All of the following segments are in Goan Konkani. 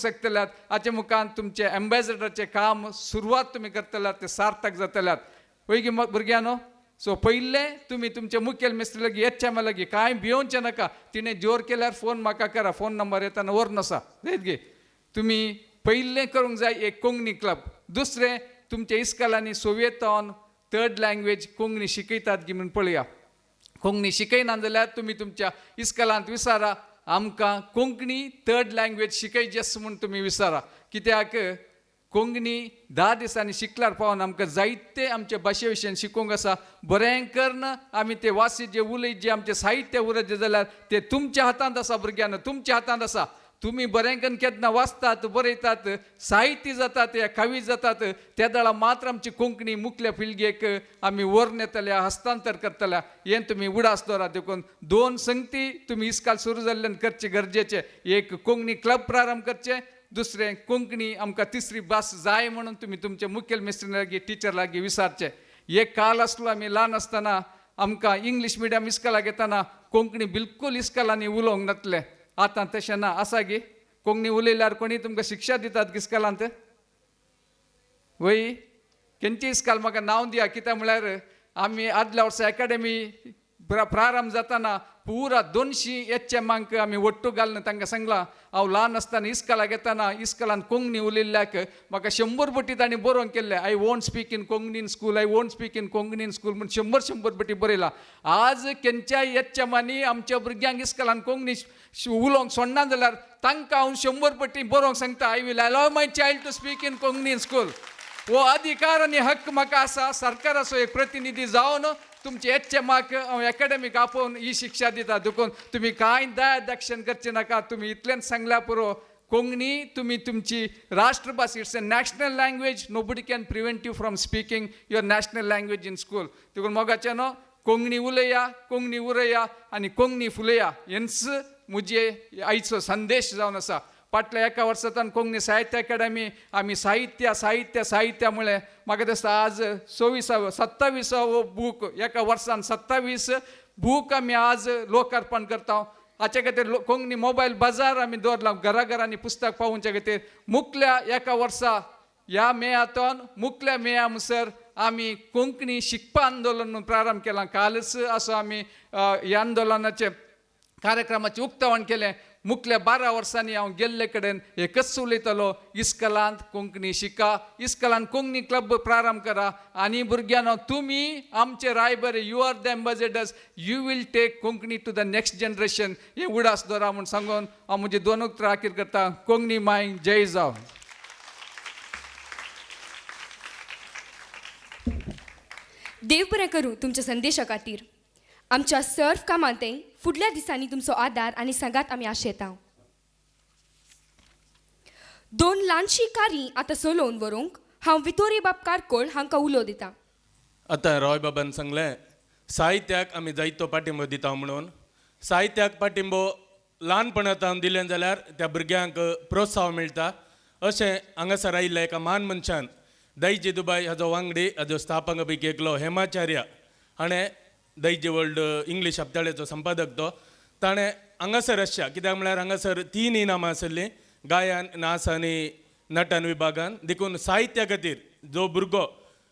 शकतल्यात. हाचे मुखार तुमचे एम्बेसडराचें काम सुरवात तुमी करतल्यात तें सार्थक जातल्यात. वयगी भुरग्यांनो, सो पयलें तुमी तुमचे मुखेल मिस्त्री लागीं एच एम लागीं कांय भियोवचें नाका. तिणें जोर केल्यार फोन म्हाका करा, फोन नंबर येताना व्हरून आसा जायत गे. तुमी पयलें करूंक जाय एक कोंकणी क्लब. दुसरें तुमच्या इस्कलांनी सोवियतान थर्ड लँग्वेज कोंकणी शिकयतात गी म्हूण पळया. कोंकणी शिकयना जाल्यार तुमी तुमच्या इस्कलांत विचारा, आमकां कोंकणी थर्ड लँग्वेज शिकयची म्हूण तुमी विचारा. कित्याक कोंकणी 10 दिसांनी शिकल्यार पावन आमकां जायते आमचे भाशे विशयन शिकोवंक आसा. बरें करून आमी ते वासी जे उलयत जे आमचें साहित्य उरत जे जाल्यार ते तुमच्या हातांत आसा भुरग्यांनो, तुमच्या हातांत आसा. तुमी बरें करून केन्ना वाचतात बरयतात साहित्य जातात या कवी जातात त्या दळा मात्र आमची कोंकणी मुखल्या पिळगेक आमी व्हरून येतल्या, हस्तांतर करतल्या, हें तुमी उडास दवरात. देखून 2 संगती तुमी इस्काल सुरू जाल्ल्यान करचें गरजेचें. एक कोंकणी क्लब प्रारंभ करचें, दुसरें कोंकणी आमकां तिसरी भास जाय म्हणून तुमी तुमचे मुखेल मिस्त्री लागीं टिचर लागीं विचारचें. एक काल आसलो आमी ल्हान आसतना आमकां इंग्लीश मिडियम इस्कलाक येतना कोंकणी बिलकूल इस्कलांनी उलोवंक नातलें. आतां तशें ना आसा गी? कोंकणी उलयल्यार कोणी तुमकां शिक्षा दितात इस्कलांत? वय खंयची इस्काल म्हाका नांव दिया, कित्याक म्हळ्यार आमी आदल्या वर्सा एकाडेमी प्रारंभ जातना पुरा 200 एच एमांक आमी ಒಟ್ಟು घालून तांकां सांगलां, हांव ल्हान आसतना इस्कलाक येतना इस्कलान कोंकणी उलयल्ल्याक म्हाका 100 पटी तांणी बरोवन केल्लें, I won't speak in Konkani in school, I won't speak in Konkani in school म्हूण 100 पटी बरयलां. आज खंयच्याय एच एमांनी आमच्या भुरग्यांक इस्कलान कोंकणी उलोवंक सोडना जाल्यार तांकां हांव 100 पटी बरोवंक सांगता, I will allow my child to speak in Konkani in school. हो अधिकार आनी हक्क म्हाका आसा. सरकाराचो एक प्रतिनिधी जावन तुमचे एच एमाक हांव एकाडेमीक आपोवन ही शिक्षा दिता. देखून तुमी कांय दया दक्षण करचें नाका. तुमी इतलेंच सांगल्या पुरो, कोंकणी तुमी तुमची राष्ट्रभास, it's a national language, nobody can prevent you from speaking your national language in school. देखून मोगाचें न्हू, कोंकणी उलया, कोंकणी उरया आनी कोंकणी फुलया, हेंच म्हजे आयचो संदेश जावन आसा. फाटल्या एका वर्सांतान कोंकणी साहित्य अकादमी आमी साहित्य साहित्य साहित्य म्हळें, म्हाका दिसता आज 26वो 27वो बूक, एका वर्सान 27 बूक आमी आज लोकार्पण करता. हाचे खातीर कोंकणी मोबायल बाजार आमी दवरला, घराघरांनी पुस्तक पावोवचे खातीर. मुखल्या एका वर्सा ह्या मेयातोन मुखल्या मेया म्हणसर आमी कोंकणी शिकपा आंदोलन म्हणून प्रारंभ केलां. कालच असो आमी ह्या आंदोलनाचें कार्यक्रमाचें उक्तावण केलें. मुखल्या 12 वर्सांनी हांव गेल्ले कडेन एकच उलयतालो, इस्कलांत कोंकणी शिका, इस्कलांत कोंकणी क्लब प्रारंभ करा आनी भुरग्यांनो तुमी आमचे रायबरे, you are the ambassadors, you will take Konkani to the next generation, हें उडास दवरा म्हूण सांगून हांव म्हजी 2 उतरां आखीर करता. कोंकणी माय जय जावं. देव बरें करूं तुमच्या संदेशा खातीर. आमच्या सर्व कामांतय फुडल्या दिसांनी तुमचो आदार आनी सांगात आमी आशेता. 2 ल्हानशीं कारी आतां चलोवन व्हरूंक हांव वितोरी बाब कारकोळ हांकां उलो दिता. आतां रॉय बाबान सांगलें साहित्याक आमी जायतो पाठिंबो दिता म्हणून. साहित्याक पाठिंबो ल्हानपणांत दिलें जाल्यार त्या भुरग्यांक प्रोत्साहन मेळटा. अशें हांगासर आयिल्ल्या एका मान मनशान, दैजी दुबाय हाजो वांगडी, हाजो स्थापका पैकी एकलो हेमाचार्य हाणें दैजी वर्ल्ड इंग्लीश हप्ताळ्याचो संपादक तो, ताणें हांगासर आसच्या, कित्याक म्हळ्यार हांगासर 3 इनामां आसलीं, गायन, नाच आनी नटन विभागान. देखून साहित्या खातीर जो भुरगो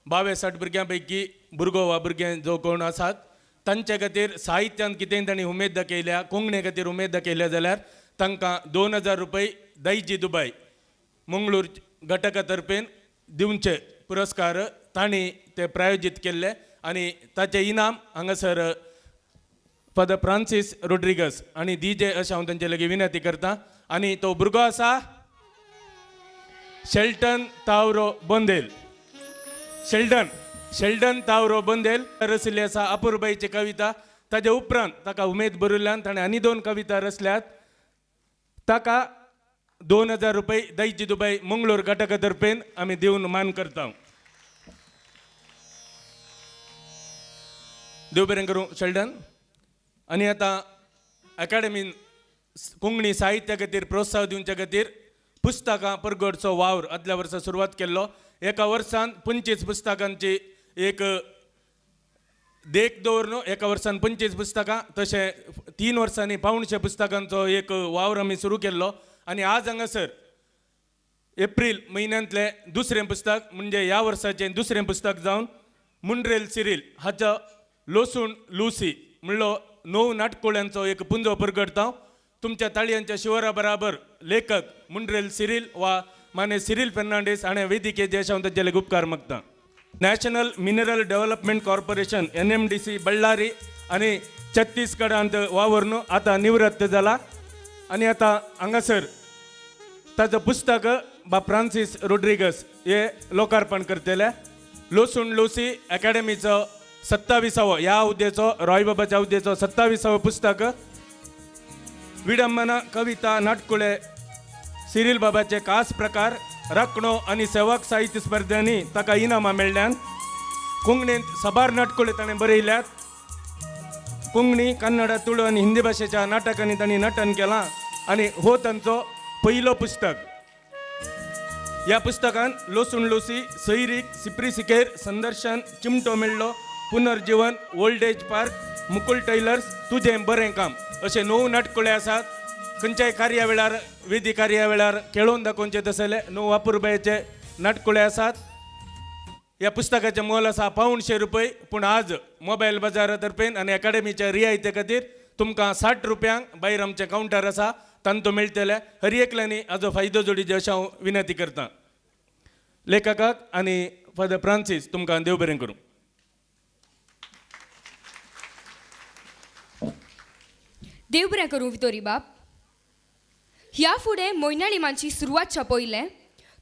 22-60 भुरग्यां पैकी भुरगो वा भुरगें जो कोण आसात तांचे खातीर साहित्यांत कितेंय तांणी उमेद दाखयल्या, कोंकणे खातीर उमेद दाखयल्या जाल्यार तांकां 2000 रुपये दैजी दुबाय मंगळूर घटका तर्फेन दिवचे पुरस्कार तांणी ते प्रायोजीत केल्ले आनी ताचें इनाम हांगासर फादर फ्रांसीस रोड्रिगस आनी डी जे अशें हांव तांचे लागीं विनंती करता. आनी तो भुरगो आसा Shelton तावरो Bondel, Sheldon Sheldon तावरो Bondel रचिल्ली आसा अपुरबाईची कविता. ताजे उपरांत ताका उमेद बरयल्ल्यान ताणें आनी 2 कविता रचल्यात. ताका 2000 रुपये दैजी दुबाय मंगळूर घटका तर्फेन आमी दिवन मान करता. देव बरें करूं शेल्डन. आनी आतां अकाडेमीन कोंकणी साहित्या खातीर प्रोत्साहन दिवच्या खातीर पुस्तकां परगटचो वावर आदल्या वर्सा सुरवात केल्लो. एका वर्सान 25 पुस्तकांची एक देख दवरून एका वर्सान 25 पुस्तकां, तशें 3 वर्सांनी 175 पुस्तकांचो एक वावर आमी सुरू केल्लो. आनी आज हांगासर एप्रील म्हयन्यांतलें दुसरें पुस्तक म्हणजे ह्या वर्साचें दुसरें पुस्तक जावन मुंड्रेल सिरील हाचो लोसूण लुसी म्हणलो णव नाटकुळ्यांचो एक पुंजो परगटता. तुमच्या ताळयांच्या शिवरा बराबर लेखक मुंड्रेल सिरील वा माने सिरील फेर्नांडीस हाणें वेदिकेचे अशें हांव तांचे उपकार मागता. National mineral development corporation NMDC Ballari आनी छत्तीसगडांत वावरून आतां निवृत्त जाला आनी आतां हांगासर ताचो पुस्तक बा फ्रांसीस रोड्रिगस हे लोकार्पण करतले. लोसूण लुसी अकॅडमीचो 27वो ह्या हुद्द्याचो रॉय बाबाच्या हुद्द्याचो 27वो पुस्तक. विडंबना, कविता, नाटकुळे, सिरील बाबाचे खास प्रकार, राखणो आनी सेवक साहित्य स्पर्धांनी ताका इनामां मेळ्ळ्यान. कोंकणींत साबार नाटकुळे ताणें बरयल्यात. कोंकणी, कन्नड, तुळू आनी हिंदी भाशेच्या नाटकांनी तांणी नटन केलां आनी हो तांचो पयलो पुस्तक. ह्या पुस्तकान लोसूण लुसी, सैरीक, सिप्री सिकेर, संदर्शन, चिमटो मेळ्ळो, Punarjivan, old age park, Mukul tailors, तुजें बरें काम अशे 9 नाटकुळे आसात. खंयच्याय कार्या वेळार, वेदी कार्या वेळार खेळोवन दाखोवचे तसले 9 अपुरबायेचे नाटकुळे आसात. ह्या पुस्तकाचें मोल आसा 125 रुपये, पूण आज मोबायल बाजारा तर्फेन आनी एकाडेमीच्या रियायते खातीर तुमकां 60 रुपयांक भायर आमचें कावंटर आसा तांतू मेळटले. हर एकल्यांनी हाजो फायदो जोडीचे अशें हांव विनंती करतां. लेखकाक आनी फादर फ्रांसीस तुमकां देव बरें करूं. देव बरें करूं वितोरी बाब. ह्या फुडें म्हयन्याळी सुरवात छापयलें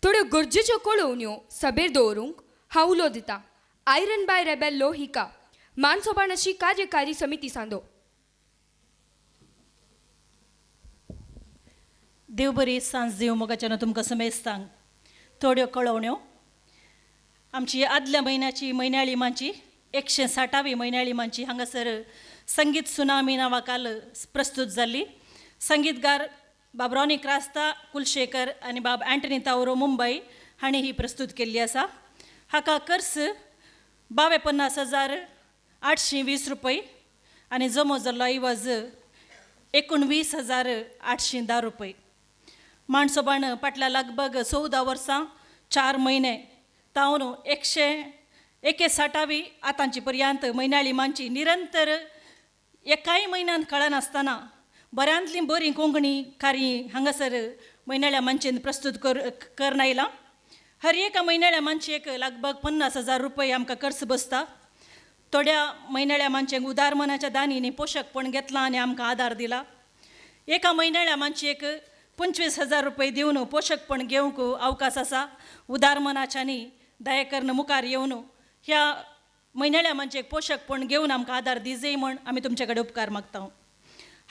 थोड्यो गरजेच्यो कळोवण्यो सभेर दवरूंक हांव उलो दिता. आयरन बाय रेबेल्लो हिका मानसोबाणाची कार्यकारी समिती सांदो. देव बरी सांज दिवं मोगाच्यान तुमकां समेस्तांक. थोड्यो कळोवण्यो. आमची आदल्या म्हयन्याची म्हयन्याळी मांची 160वी म्हयन्याळी मांची हांगासर संगीत सुनामी नांवा काल प्रस्तूत जाल्ली. संगीतगार बाब रॉनी क्रास्ता कुलशेखर आनी बाब अँटनी तावरो मुंबय हांणी ही प्रस्तूत केल्ली आसा. हाका खर्च 52,820 रुपये आनी जमो जाल्लो इवज 19,810 रुपये. माणसोबाण फाटल्या लगभग 14 वर्सां 4 म्हयने तावन 161वी आतांची पर्यंत म्हयन्याळी मांची निरंतर एकाय म्हयन्यान कळनासतना बऱ्यांतलीं बरीं कोंकणी कार्य हांगासर म्हयन्याळ्या मांचेन प्रस्तूत करन आयलां. हर एका म्हयन्याळ्या मानशेक लगभग 50,000 रुपये आमकां खर्च बसता. थोड्या म्हयन्याळ्या मानशेक उदार मनाच्या दानींनी पोशकपण घेतलां आनी आमकां आदार दिला. एका म्हयन्याळ्या मानशेक 25,000 रुपये दिवन पोशकपण घेवंक अवकाश आसा. उदार मनाच्यांनी दया करून मुखार येवन ह्या म्हयन्याळ्या मानशेक पोशकपण घेवन आमकां आदार दिजय म्हण आमी तुमचे कडेन उपकार मागता.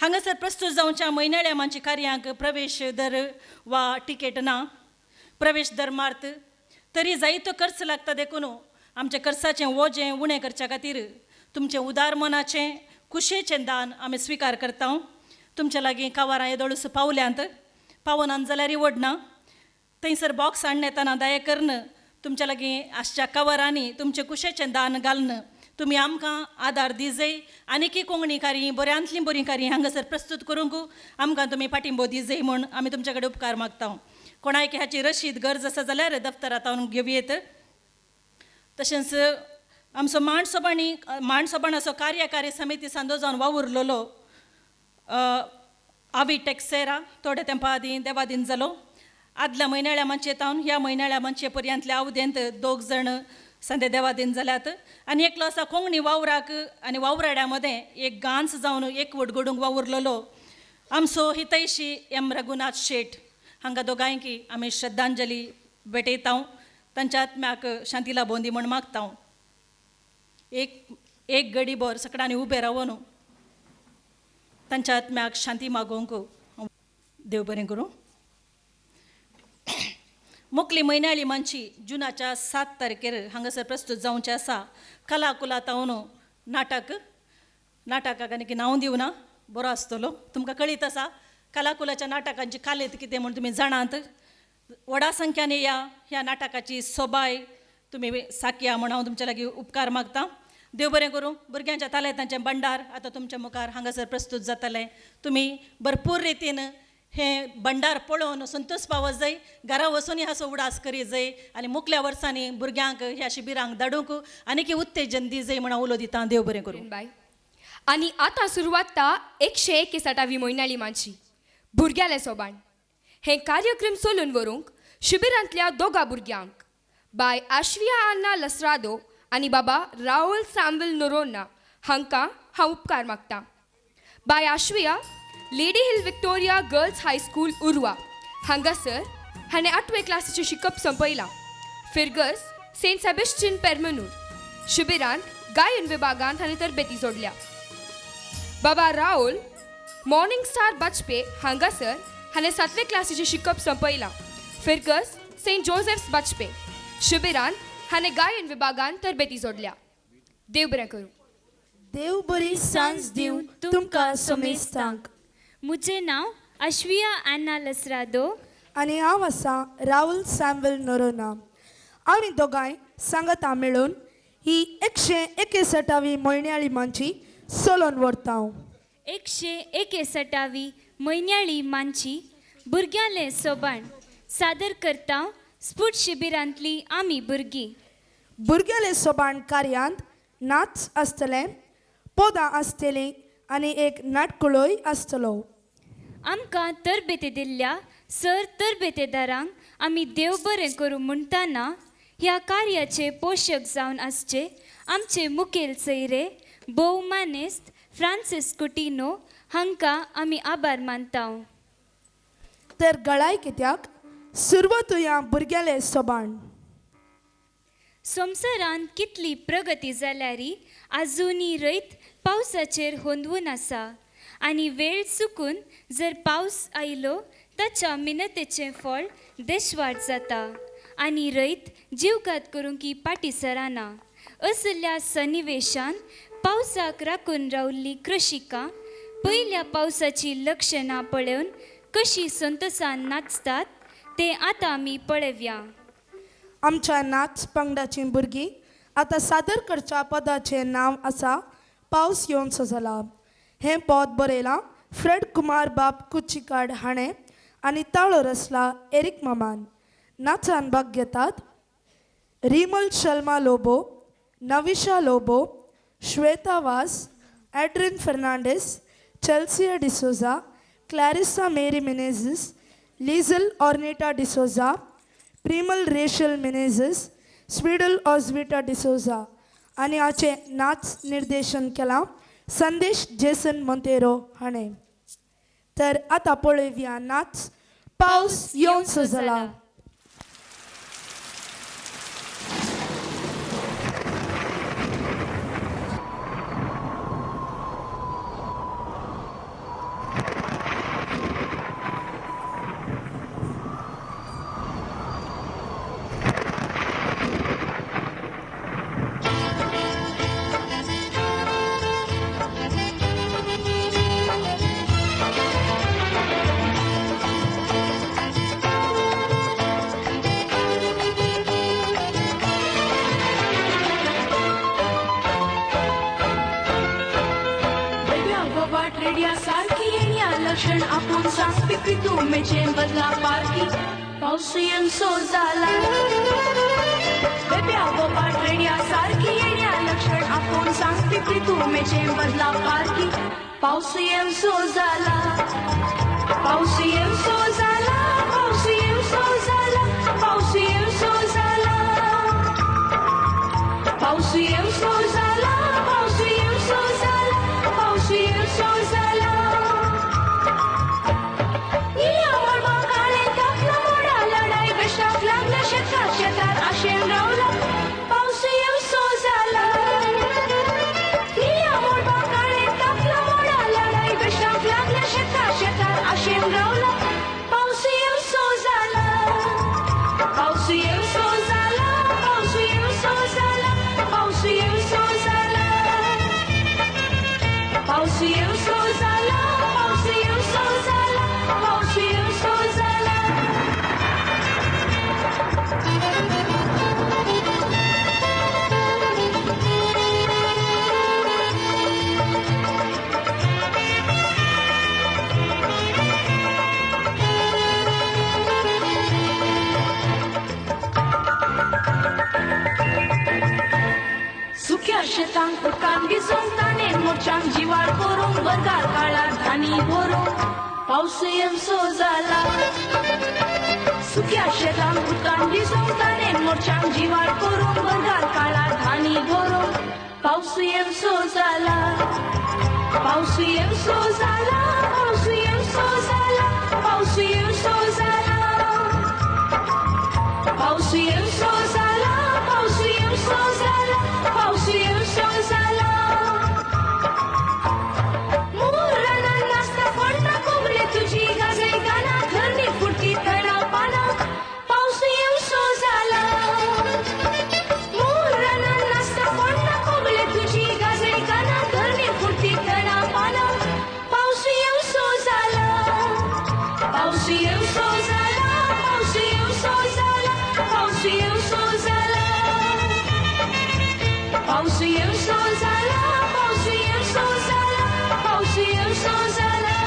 हांगासर प्रस्तूत जावच्या म्हयन्याळ्या मानचे कार्यांक प्रवेश दर वा टिकेट ना, प्रवेश दर मार्त तरी जायतो खर्च लागता. देखून आमच्या खर्चाचें ओजें उणें करच्या खातीर तुमचें उदार मनाचें कुशेचें दान आमी स्विकार करता. तुमच्या लागीं कावारां येदोळूस पावल्यांत, पावनात जाल्यार वडना. थंयसर बॉक्स हाडून येतना दया करून तुमच्या लागीं आसच्या कवरांनी तुमचें कुशेचें दान घालून तुमी आमकां आदार दिजय. आनीकी कोंकणी कार्य बऱ्यांतलीं बरीं कार्य हांगासर प्रस्तूत करूंक आमकां तुमी पाठिंबो दिजय म्हूण आमी तुमचे कडेन उपकार मागता. कोणायक हाची रशीद गरज आसा जाल्यार दफ्तरांत हांव घेवयेत. तशेंच आमचो माणसोबाणाचो कार्यकारी समिती सांदो जावन वावुरलेलो आवी टेक्सेरा थोडे तेंपा आदीं देवादीन जालो. आदल्या म्हयन्याळ्या मानशे तावन ह्या म्हयन्याळ्या मानशे पर्यंतल्या अवधेंत 2 जाण संदे देवादीन जाल्यात आनी एकलो आसा कोंकणी वावराक आनी वावराड्या मदें एक गांच जावन एकवट घडूंक वावुरलेलो आमचो हितैशी एम रघुनाथ शेट. हांगा दोगांयकी आमी श्रद्धांजली भेटयता. तांच्या आत्म्याक शांती लाबोंदी म्हूण मागता. एक गडी भर सगळ्यांनी उबें रावन तांच्या आत्म्याक शांती मागोवंक देव बरें करूं. मोकली म्हयन्याळी मानची जुनाच्या 7 तारखेर हांगासर प्रस्तूत जावचें आसा. कलाकुला तावन नाटक, नाटकाक आनी नांव दिवना बरो आसतलो. तुमकां कळीत आसा कलाकुलाच्या नाटकांची कालेत कितें म्हूण तुमी जाणात. व्हडा संख्याने या ह्या नाटकाची सोबाय तुमी साकया म्हूण हांव तुमच्या लागीं उपकार मागता. देव बरें करूं. भुरग्यांच्या तालेतांचें भंडार आतां तुमच्या मुखार हांगासर प्रस्तूत जातलें. तुमी भरपूर रितीन हें भंडार पळोवन संतोष पावत जाय, घरा वचून हाचो उडास करी जाय आनी मुखल्या वर्सांनी भुरग्यांक ह्या शिबिरांक धाडूंक आनीक उत्तेजन दी जाय म्हण हांव उलो दितां. देव बरें करूं. बाय. आनी आतां सुरवात ता 161 म्हयन्याळी मानशी भुरग्यालें सोबाण हे कार्यक्रम चलून व्हरूंक शिबिरांतल्या दोगा भुरग्यांक बाय आश्विया आन्ना लसरादो आनी बाबा राहुल साम्वेल नोरोन्ना हांकां हांव उपकार मागता. बाय Ashwiya Lady Hill Victoria Girls High School Urwa हांगासर हाणें 8वे क्लासीचें शिकप संपयलां. फिरगस सेंट सेबेस्टियन पेरमनूर शिबिरांत गायन विभागांत हाणें तरबेती जोडल्या. बाबा राहुल मॉर्निंग स्टार बाजपे हांगासर हाणें 7वे क्लासीचें शिकप संपयलां. फिरगस सेंट जोसेफ्स बाजपे शिबिरांत हाणें गायन विभागांत तरबेती जोडल्या. देव बरें करूं. देव बरी सांज दिवन तुमकां समेस्तांक. मुझे नांव अश्विया आन्ना लसरादो आनी हांव आसा राहुल सॅम्वेल नोरोना. आमी दोगांय सांगता मेळून ही 161 म्हयन्याळी मांची चलोवन व्हरता. 161 म्हयन्याळी मांची भुरग्यांलें सोबाण सादर करता स्फूट शिबिरांतली आमी भुरगीं. भुरग्यांले सोबाण कार्यांत नाच आसतले, पदां आसतलीं आनी एक नाटकुळोय आसतलो. आमकां तरबेती दिल्ल्या सर तरबेतेदारांक आमी देव बरें करूं म्हणटाना ह्या कार्याचे पोशक जावन आसचे आमचे मुखेल सयरे भोव मानेस्त फ्रांसीस कुटिनो हांकां आमी आभार मानता. तर गळाय कित्याक सुरवातुया भुरग्यांले सोबाण. संवसारांत कितली प्रगती जाल्यारी आजुनूय रयत पावसाचेर होंदवून आसा आनी वेळ चुकून जर पावस आयलो ताच्या मिनतेचें फळ देशवाट जाता आनी रयत जीवघात करूंक फाटीं सराना. असल्या सन्निवेशान पावसाक राखून रावल्ली कृशिकां पयल्या पावसाची लक्षणां पळोवन कशी संतोसान नाचतात तें आतां आमी पळोवया. आमच्या नाच पंगडाचीं भुरगीं आतां सादर करच्या पदाचें नांव आसा पावस येवनसो जाला. हें पद बरयलां फ्रेड कुमार बाब कुचिकाड हाणें आनी ताळो रचला एरिक मामान. नाचान भाग घेतात Rimal Sharma Lobo, Navisha Lobo, Shweta Vaz, Adrian Fernandes, Chelsea D'Souza, Clarissa Mary Menezes, Liesel Ornita D'Souza, Primal Rachel Menezes, Swidal Osvita D'Souza आनी हाचें नाच निर्देशन केलां संदेश जेसन मोंतेरो हाणें. तर आतां पळोवया नाच पावस येवनसो जाला. लक्षण आपूण सांगपी पितुमेचे बदला पारखी पावस येवनसो जाला. बेब्या गोपाट रेड्या सारकी येण्या लक्षण आपूण सांगपी पितुमेचे बदला पारखी पावस येवनसो जाला. पावस येवनसो जाला, पावस येवनसो जाला, पावस येवनसो जाला, पावस येवनसो जाला, पावस येवनसो जाला, पावस येवनसो जाला. पावस येवसो जाला. निळ्या मोडा काळे तापला मोडा लढाई बेशाक लागल्या शेता शेतार आशेन रावला. पावस येवसो जाला, पावस येवसो जाला, पावस येवसो जाला, पावस येवसो जाला, पावस येवसो जाला, पावस येवसो जाला, पावस येवसो जाला. शेतांक उदकान भिजोवंक ताणें मोर्चांक जिवाळ करूंक बरगाळ काळार धानी भरूंक पावस येवसो जाला. सुक्या शेतांक उदकान भिजोवंक ताणें मोर्चांक जिवाळ करूंक बरगाळ काळार धानी भरूंक पावस येवसो जाला. पावस येवसो जाला, पावस येवसो जाला, पावस येवसो जाला. पावस येवसो जाला, पावस येवसो जाला, पावस येवसो जाला. मोराना नाचता पडटा कोगले तुजी गाजय गाना धरणी फुटती तणा पाना पावस येवसो जाला. मोराना नाचता पडटा कोगले तुजी गाजय गाना धरणी फुटती तणा पाना पावस येवसो जाला. पावस येवसो जाला, पावस येवसो जाला, पावस येवसो जाला. पावस येवसो जाला, पावस येवसो जाला, पावस येवसो जाला.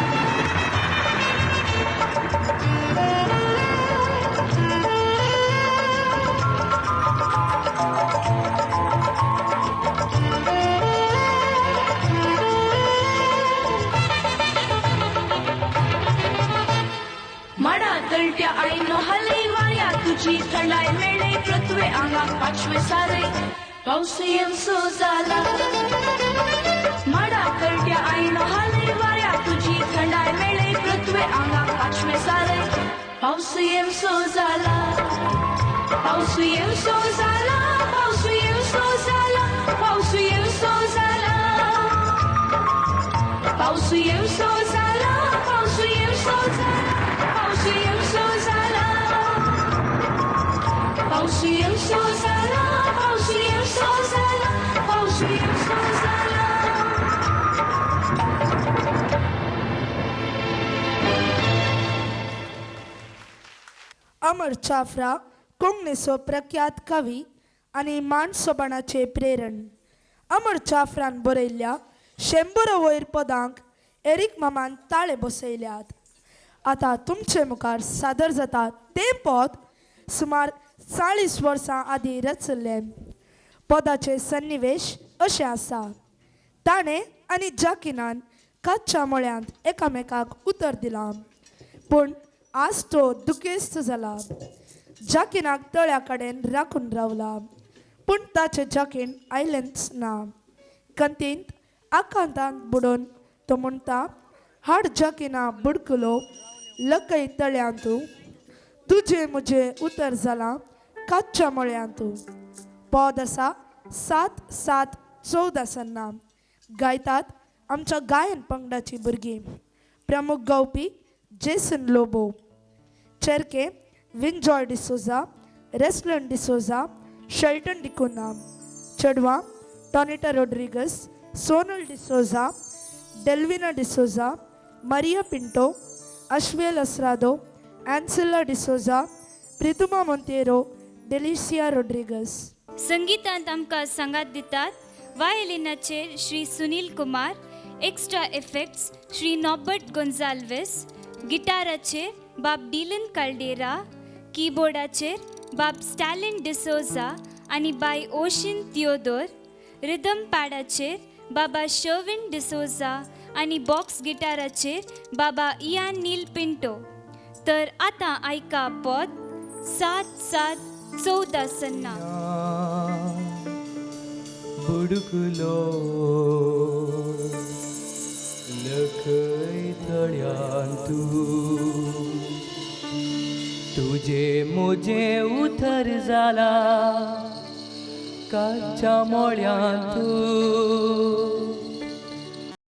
माडा तळट्या आईनो हलई वाऱ्या तुजी थंडाय मेळे पृथ्वे आंगाक पाचवे सारे पावस येवसो जाला. माडा तळट्या आईनो हलई वाऱ्या तुजी थंडाय मेळे पृथ्वे आंगाक पाचवे सारे पावस येवसो जाला. पावस येवसो जाला, पावस येवसो जाला, पावस येवसो जाला. पावस येवसो जाला, पावस येवसो जाला, पावस येवसो जाला. पावस येवसो जाला, पावस येवसो जाला, पावस येवसो जाला. अमर चाफ्रा कोंकणीचो प्रख्यात कवी आनी माणसोपणाचें प्रेरण. अमर चाफ्रान बरयल्ल्या 100 वयर पदांक एरीक मामान ताळे बसयल्यात. आतां तुमचे मुखार सादर जाता तें पद सुमार 40 वर्सां आदीं रचिल्लें. पदाचें सन्निवेश अशें आसा. ताणें आनी जाकिनान काच्या मळ्यांत एकामेकाक उतर दिलां, पूण आज तो दुखेस्त जाला. जाकिनाक तळ्या कडेन राखून रावला, पूण ताचें जाकीन आयलेंच ना. कंतींत आकांतांत बुडोवन तो म्हणटा, हाड जाकिना बुडकुलो लकय तळ्यांत, तुजें म्हजें उतर जालां काच्या मळ्यांत. पद आसा 7 7 14 सन्ना. गायतात आमच्या गायन पंगडाची भुरगीं. प्रमुख गावपी जेसन लोबो, चेरके विनजॉय डिसोजा, रेस्लन डिसोजा, शेल्टन डिकुना, चेडवां टॉनिटा रोड्रिगस, सोनल डिसोजा, डेल्विना डिसोजा, मरिया पिंटो, अश्वेल असरादो, एन्सिला डिसोजा, प्रितुमा मोंतेरो, डेलिसिया रोड्रिगस. संगीतांत आमकां सांगात दितात वायलिनाचेर Shri Sunil Kumar, extra effects Shri Norbert Gonsalves, गिटाराचेर बाब डिलन काल्डेरा, कीबोर्डाचेर बाब स्टॅलिन डिसोजा आनी बाय ओशिन थियोदोर, रिदम पॅडाचेर बाबा शर्विन डिसोजा आनी बॉक्स गिटाराचेर बाबा इयान नील पिंटो. तर आतां आयका पद 7 7 14 सन्ना. बुडकुलो लखय तळ्यांत तुजे म्हजें उतर जाला काच्या मोळ्यांत.